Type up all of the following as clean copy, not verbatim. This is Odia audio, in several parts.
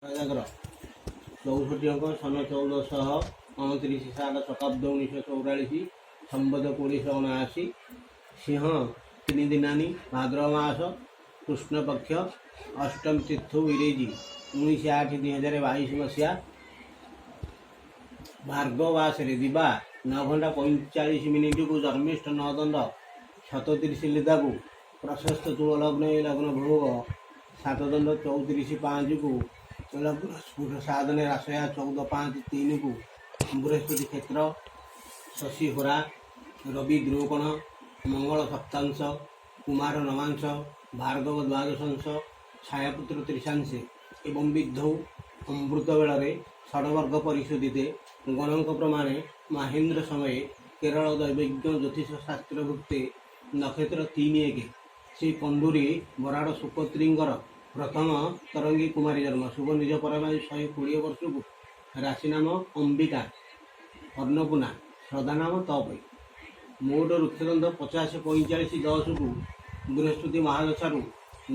ରାଜାଙ୍କର 64 ଅଙ୍କ, ସନ 1429 ସାଲ, ଶକାବ୍ଦ 1944, ସମ୍ବତ 2079, ସିଂହ 3 ଦିନାନି, ଭାଦ୍ରବ ମାସ କୃଷ୍ଣପକ୍ଷ ଅଷ୍ଟମ ତିଥି ଇଂରେଜୀ 19/8/2022 ମସିହା ଭାର୍ଗବାସରେ ଦିବା 9 ଘଣ୍ଟା 45 ମିନିଟକୁ ଜନ୍ମିଷ୍ଠ 9 ଦଣ୍ଡ 37 ଲିଦାକୁ ପ୍ରଶସ୍ତ ତୁଳ ଲଗ୍ନ ଏ ଲଗ୍ନ ଭୋଗ 7 ଦଣ୍ଡ 34 5କୁ ଲଗ୍ନ ସ୍ଫୁଟ ସାଧନେ ରାଶୟା 14 5 3କୁ ବୃହସ୍ପତି କ୍ଷେତ୍ର ଶଶୀ ହୋରା ରବି ଦ୍ରୁକୋଣ ମଙ୍ଗଳ ସପ୍ତାଂଶ କୁମାର ନବାଂଶ ଭାର୍ଗବ ଦ୍ୱାଦଶାଂଶ ଛାୟାପୁତ୍ର ତ୍ରିଶାଂଶେ ଏବଂ ବିଦ୍ଧୌ ଅମୃତ ବେଳରେ ଷଡ଼ବର୍ଗ ପରିଶୋଧିତେ ଗଣଙ୍କ ପ୍ରମାଣେ ମାହେନ୍ଦ୍ର ସମୟେ କେରଳ ଦୈବଜ୍ଞ ଜ୍ୟୋତିଷ ଶାସ୍ତ୍ରଭୁକ୍ତେ ନକ୍ଷତ୍ର 3 1 ଶ୍ରୀ କଣ୍ଡୁରୀ ବରାଡ଼ ସୁପତ୍ରୀଙ୍କର ପ୍ରଥମ ତରଙ୍ଗୀ କୁମାରୀ ଜନ୍ମ। ଶୁଭ ନିଜ ପରମାୟୁ 120 ବର୍ଷକୁ। ରାଶି ନାମ ଅମ୍ବିକା ଅନ୍ନପୂର୍ଣ୍ଣା, ଶ୍ରଦ୍ଧା ନାମ ତପଇ। ମୋଟ ବୃକ୍ଷଦଣ୍ଡ 50 45 10କୁ ବୃହସ୍ପତି ମହାଦଶାରୁ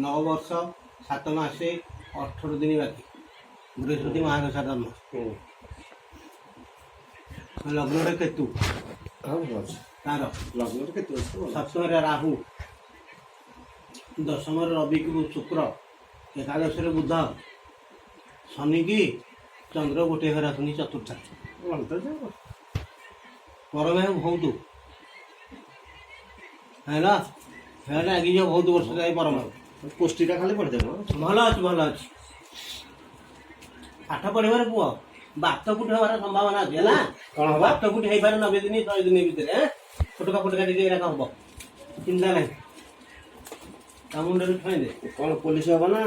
9 ବର୍ଷ 7 ମାସେ 18 ଦିନ ବାକି। ବୃହସ୍ପତି ମହାଦଶା ଜନ୍ମ। ଲଗ୍ନରେ କେତୁ। ହଁ, ଭଲ ଅଛି। ତାର ଲଗ୍ନରେ କେତେ ଅଛି ତ ଭଲ। ସପ୍ତମରେ ରାହୁ, ଦଶମରେ ରବିକୁ ଶୁକ୍ର, ଏକାଦଶରେ ବୁଧ, ଶନି କି ଚନ୍ଦ୍ର ଗୋଟିଏ ଘରେ ଅଛନ୍ତି ଚତୁର୍ଥ। ଭଲ ତ ଅଛି ଆଉ କଣ? ପରମେୟ ବହୁତ ହେଲା, ହେଲା ଲାଗିଯିବ ବହୁତ ବର୍ଷ ଯାଏ ପରମାୟୁ। କୋଷ୍ଠିଟା ଖାଲି ପଢିଦେବ। ଭଲ ଅଛି, ଭଲ ଅଛି। ପାଠ ପଢିବାରେ ପୁଅ ବାତ ଫୁଟ ହେବାର ସମ୍ଭାବନା ଅଛି, ହେଲା। କଣ ହବ? ବାତ ଫୁଟ ହେଇପାରେ 90 ଦିନ 100 ଦିନ ଭିତରେ। ଏଁ? ଫୁଟକା ଫୁଟକା ଟିକେ ଏରାକ ହବ, ଚିନ୍ତା ନାହିଁ। ତା ମୁଣ୍ଡରେ ଛୁଇଁଦେ। କଣ ପୋଲିସ ହବ ନା?